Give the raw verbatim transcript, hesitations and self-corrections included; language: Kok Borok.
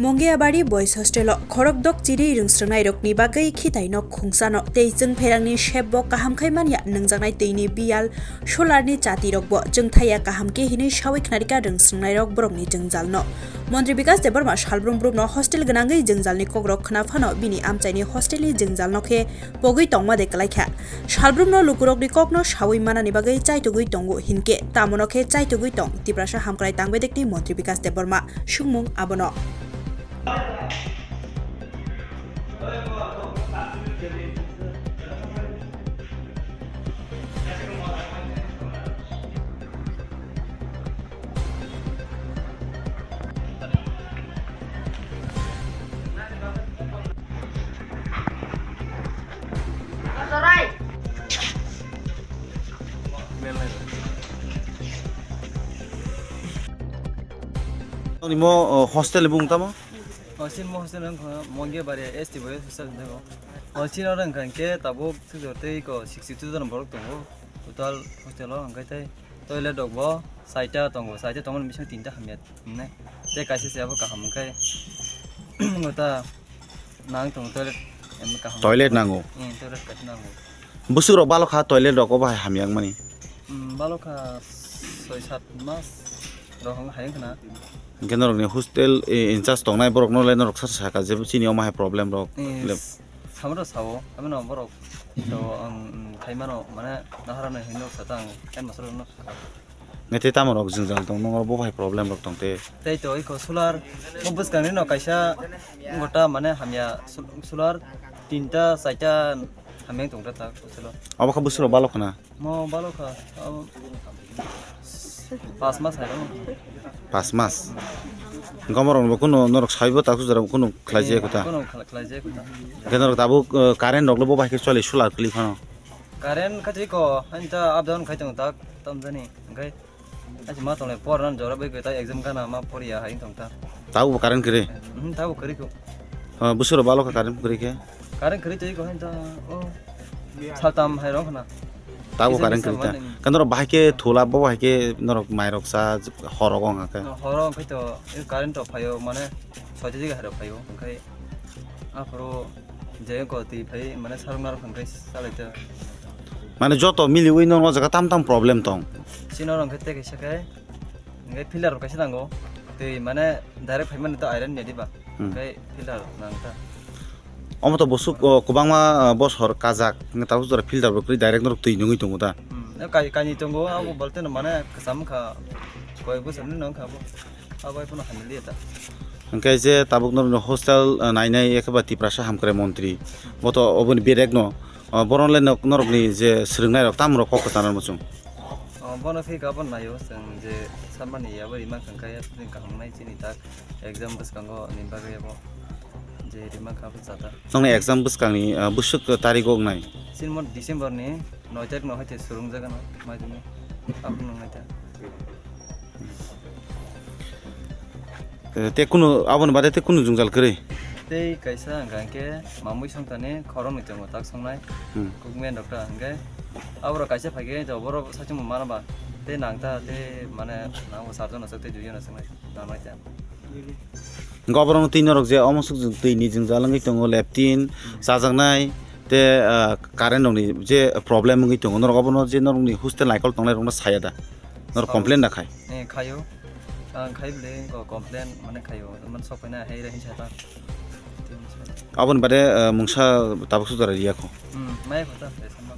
Mongiabari Boys Hostel o khorok dok chiri rwngsrwngnairokni bagwi khitai nok khungsano tei chwng pherangni sep bo kaham khai manya nungjaknai twini biyal solarni chatirokbo chwngthaiya kaham khe hinwi sawi khnarikha rwngsrwngnairok borokni jwngjalno. Montri Bikas Debbarma salbrum brumno hostel gwnangwi jwngjalni kokrok khna phano bini amchaini hostelni jwngjalno khe pogwi tongma de kwlaikha. Salbrumno lukurokni kokno sawi manani bagwi chaitugwi tongo hinkhe tamono khe chaitugwi tong Tiprasa Hamkrai Tangbedekni Montri Bikas Debbarma sungmung abono. Nimo, o, hostel ni bung tamo? O, sin mo hostel wngkha Mongia Baria S T boy hostel wngkha. O, sin oro wngkha hwnkhe tabuk thujor tei ko sixty two jon borok tongo total hostel o, hwnkhe tei toilet rok bo saita tongo, saita tongmani bising tinta hamya hinwi. Tei kaisa se abo kaham hwnkhe, wngkha ta nang tongo toilet, em, kaham. Toilet nango? Em, toilet kaisa nango. Bwswk rok balok kha toilet rok obo hai hamya wngmani? Em, balok kha soi sat mas rok wng hai wngkha na. Hwnkhe norokni hostel, e, in charge tongnai borokno le norok sa sakha je chini omo hai problem rok. Em, le- Samoto sao, amino borok to ang, mm, khaimano, mane, naharano hinwi sa ta ang, headmaster no sa. Nete tamo rok jwngjal tong, nongo bo bai problem rok tong te. Tei to iko solar, mo bwskang rino kaisa gota, mane, hamya sol-, solar tinta, chaita hamya tong ta ta solar. Abo kha bwswk rok balok khna. Mo balok kha, abo pas mas hai rok. Pas mas. Gomorok bo kuno norok saibo ta kuchara kuno khlai jaya kota. Kuno khlai jaya kota. Ke norok tabuk, eh, current rok lo bo bai ke choli solar kli phano. Current kha twi ko, hain ta up down khai tong tak, tam jani. Hwnkhe, aji ma tong le por nan jora bai kota exam kana ma por ya hai tong ta. Tabuk bo current kri? Hmm, tabuk kri ko. Ah, bwswk rok balok kha current kri khe? Current kwrwi twi ko hinta o saltam hai rok na. Tabuk current kwrwi ta. Kisa mani. Kan norok bahai khe thula bo bahai khe norok mai rok sa horok ong khe. Horok khe to current to phaio mane soita jiga hai rok phaio hwnkhe aphuru je ko twi phai mane sarok narok hwnkhe salai ta. Mane joto miliwi norok o jaga tam tam problem tong. Sino rok hwnkhe tei kaisa khe hwnkhe filter rok kaisa nango twi mane direct phaimani to iron ya diba. Hmm. Hwnkhe filter nang ta. Omo to bosuk, o, kwbangma, o, bosor kajak, hwnkhe tabuk jora filter bo kwrwi direct norok twi nungwi tongo da. Hmm, o kai-, kainwi tongo, abo bolte no mane kwcham wngkha, koi bosor ni wngkha abo, abo ai phano hamya liya ta. Hwnkhe je tabuk norokni hostel, o, nainai ekheba Tiprasa Hamkrai Montri, bo to oboni bedek no, o, boron le nok-, norokni je swrwngnairok tamo rok kok kwchana muchung. O, bono khe gabon naio chwng je samani yabo rima khangkha ya, chini kaham nai chini tak. Exam bwskango ni bagwi abo je rima kha bwsa ta. Nokni exam bwskangni, ah, bwswk tarigo wngnai? Chini mo December ni noi tarikh no hai te swrwng jaga no mai dini. Abo nung nai ta. Eh, te kunu aboni bade te kunu jwngjal kwrwi? Tei kaisa hwnkha hwnkhe mamui songtani khoroknwi tongo tak songnai. Hmm. Kukmen rok ta hwnkhe aborok kaisa phaikhe to borok sachwngbo mana ba. Tei nang ta tei mane nangbo sarjon no sok tei duijon no soknai. Nang nai ta. Hwnkhe oborokno twi norok je omo swk twi ni jwngjal wngwi tongo, leptin, chajaknai, tei, ah, current rokni je problem wngwi tongo, norok obono je norokni hostel naikol tongnai rokno saya da? Norok complain da khai? Eh, khaio. Ang khai bwle ko complain mane khaio, man sok phaina hai re hinsa ta. Aboni bade, ah, mungsa tabuk sujara riya kho. Hmm, maya kho ta, eh, samma.